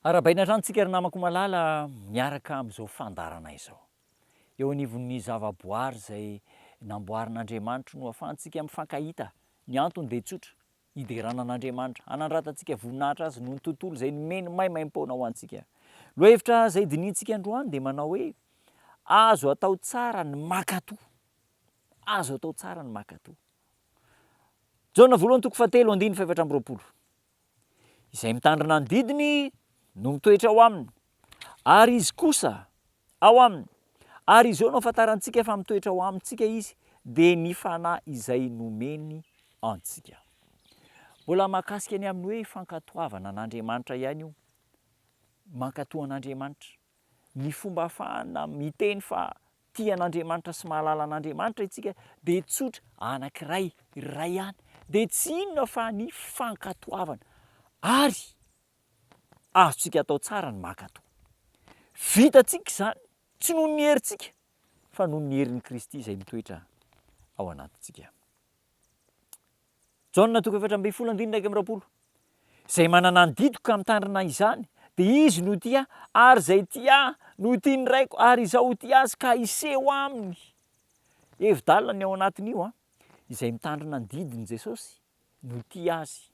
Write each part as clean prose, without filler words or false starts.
Arahabaina hatrany tsika ry namako malala miaraka amin'izao fandaharana izao. Eo anivon'ny zavaboary izay namboarin'Andriamanitra no ahafahantsika mifankahita. Ny antony dia tsotra, hiderana an'Andriamanitra, hanandratantsika voninahitra Azy noho ny tontolo izay nomeny maimaimpoana ho antsika. Lohahevitra izay dinihintsika androany dia manao hoe, Azo atao tsara ny mankatò. Azo atao tsara ny mankatò. Jaona voalohany toko fahatelo andininy fahefatra amby 20. Izay mitandrina ny didiny no mitoetra ao aminy, ary izy kosa ao aminy. Ary izao no ahafantarantsika fa mitoetra ao amintsika izy, dia ny Fanahy izay nomeny antsika. Mbola mahakasika ny amin'ny hoe fankatoavana an'Andriamanitra ihany io. Mankatò an'Andriamanitra. Ny fomba ahafahana miteny fa tia an'Andriamanitra sy mahalala an'Andriamanitra isika dia tsotra, anankiray, iray ihany, dia tsy inona fa ny fankatoavana. Ary azontsika atao tsara ny mankatò. Vitantsika izany, tsy noho ny herintsika, fa noho ny herin'i Kristy izay mitoetra ao anatintsika. Jaona toko 14 andininy 21, Izay manana ny didiko ka mitandrina izany, dia izy no tia ahy, ary izay tia ahy no ho tian'ny Raiko, ary Izaho ho tia azy ka hiseho aminy. Hevi-dalina ny ao anatin'io an! Izay mitandrina ny didin'i Jesosy no tia azy.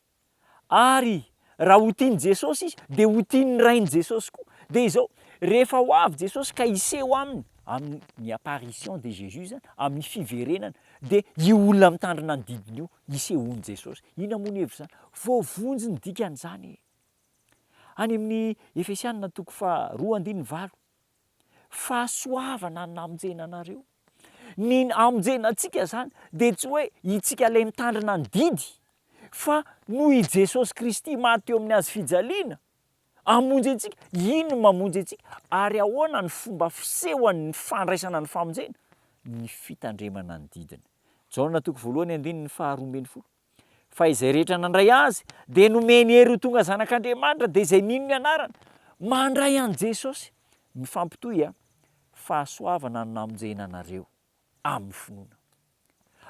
Ary raha ho tian'i Jesosy izy, dia ho tian'ny Rain'i Jesosy koa. Dia izao, rehefa ho avy Jesosy ka hiseho aminy, amin'ny apparition de Jésus izany, amin'ny fiverenana, dia io olona mitandrina ny didiny io, hisehoan'i Jesosy. Inona moa ny hevitr'izany? Voavonjy ny dikan'izany e! Any amin'ny Efesianina toko faharoa andininy valo, Fahasoavana no namonjena anareo. Ny hamonjena antsika izany dia tsy hoe itsika ilay mitandrina ny didy, fa noho i Jesosy Kristy maty teo amin'ny hazo fijaliana, hamonjy antsika. Iny no mamonjy antsika. Ary ahoana ny fomba fisehoan'ny fandraisana ny famonjena? Ny fitandremana ny didiny. Jaona toko voalohany andininy faha 12. Fa izay rehetra nandray Azy dia nomeny hery ho tonga zanak'Andriamanitra, dia izay mino ny anarany. Mandray an'i Jesosy. Mifampitohy a! Fahasoavana no namonjena anareo amin'ny finoana.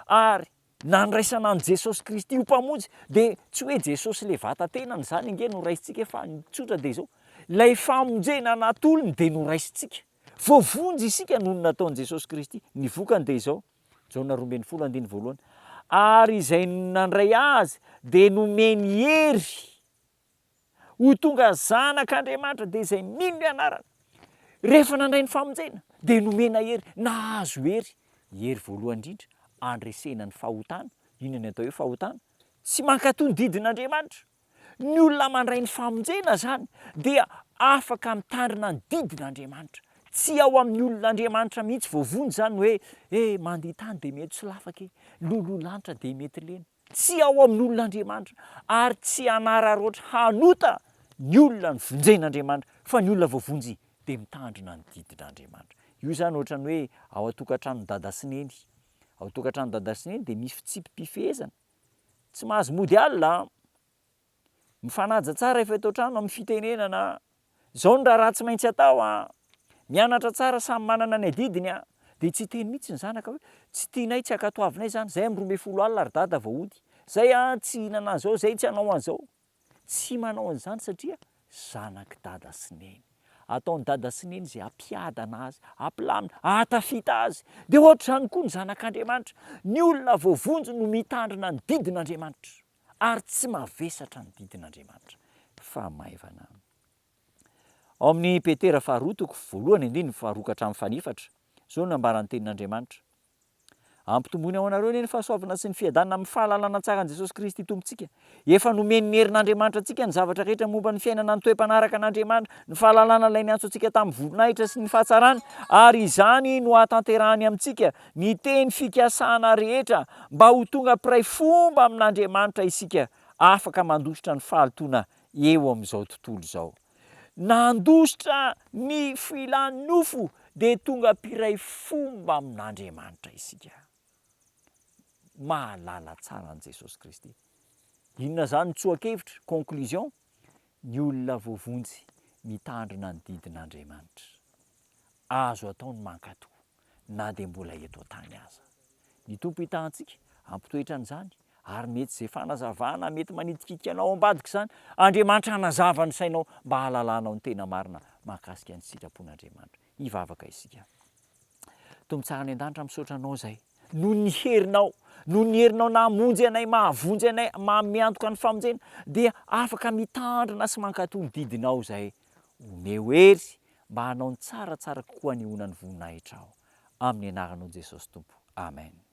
Ary nandraisana an'i Jesosy Kristy ho Mpamonjy, dia tsy hoe Jesosy ilay vata-tenany izany ange no raisintsika fa ny tsotra dia izao, ilay famonjena natolony dia noraisintsika. Voavonjy isika noho ny nataon'i Jesosy Kristy. Ny vokany dia izao, Jaona 12 andininy voalohany, Ary izay nandray Azy dia nomeny hery ho tonga zanak'Andriamanitra, dia izay mino ny anarany. Rehefa nandray ny famonjena dia nomena hery, nahazo hery. Hery voalohany indrindra handresena ny fahotana. Inona ny atao hoe fahotana? Tsy mankatò ny didin'Andriamanitra. Ny olona mandray ny famonjena izany dia afaka mitandrina ny didin'Andriamanitra. Tsy ao amin'ny olon'Andriamanitra mihitsy voavonjy izany hoe eh mandeha tany dia mety solafaka e, loloha lanitra dia mety lena. Tsy ao amin'ny olon'Andriamanitra ary tsy hanararaotra hanota ny olona novonjen'Andriamanitra fa ny olona voavonjy dia mitandrina ny didin'Andriamanitra. Io izany ohatran'ny hoe ao an-tokantranon'i dada sy neny. Ao an-tokantranon'i dada sy neny dia misy fitsipi-pifehezana. Tsy mahazo mody alina an! Mifanaja tsara efa eto an-trano amin'ny fitenenana an! Izao ny raharaha tsy maintsy atao an! Mianatra tsara samy manana ny adidiny an! Dia tsy hiteny mihitsy ny zanaka hoe tsy tianay tsy ankatoavinay izany, izay amin'ny 12 alina ry dada vao hody, izay an tsy hihinana an'izao, izay tsy hanao an'izao. Tsy manao an'izany satria zanak'i dada sy neny. Ataon'i dada sy neny izay hampiadana azy, hampilamina, hahatafita azy. Dia ohatr'izany koa ny zanak'Andriamanitra. Ny olona voavonjy no mitandrina ny didin'Andriamanitra, ary tsy mavesatra ny didin'Andriamanitra, fa maivana. Ao amin'ny Petera faharoa toko voalohany andininy faharoa ka hatramin'ny fahefatra, izao no nambaran'ny tenin'Andriamanitra, Ampitomboiny ao anareo anie ny fahasoavana sy ny fiadanana amin'ny fahalalana tsara an'i Jesosy Kristy Tompontsika. Efa nomen'ny herin'Andriamanitra antsika ny zavatra rehetra momba ny fiainana ny toe-panaraka an'Andriamanitra, ny fahalalana ilay niantso antsika tamin'ny voninahitra sy ny fahatsarana, ary izany no hahatanterahany amintsika ny teny fikasana rehetra mba ho tonga mpiray fomba amin'Andriamanitra isika, afaka mandositra ny fahalotoana eo amin'izao tontolo izao. Nandositra ny filan'ny nofo dia tonga mpiray fomba amin'Andriamanitra isika. Mahalala tsara an'i Jesosy Kristy. Inona izany ny tsoa-kevitra, conclusion? Ny olona voavonjy mitandrina ny didin'Andriamanitra. Azo atao ny mankatò na dia mbola eto an-tany aza. Ny Tompo hitaha antsika hampitoetra an'izany. Ary mety izay fanazavana mety manitikitika anao ao ambadika izany, Andriamanitra hanazava ny sainao mba hahalalanao ny tena marina mahakasika ny sitrapon'Andriamanitra. Hivavaka isika. Tompo tsara any an-danitra, misaotra Anao izay noho ny herinao, noho ny herinao nahamonjy anay, mahavonjy anay, manome antoka ny famonjena, dia afaka mitandrina sy mankatò ny didinao izay. Omeo hery mba hanao ny tsaratsara kokoa hanehoana ny voninahitrao. Amin'ny anaranao Jesosy Tompo. Amen.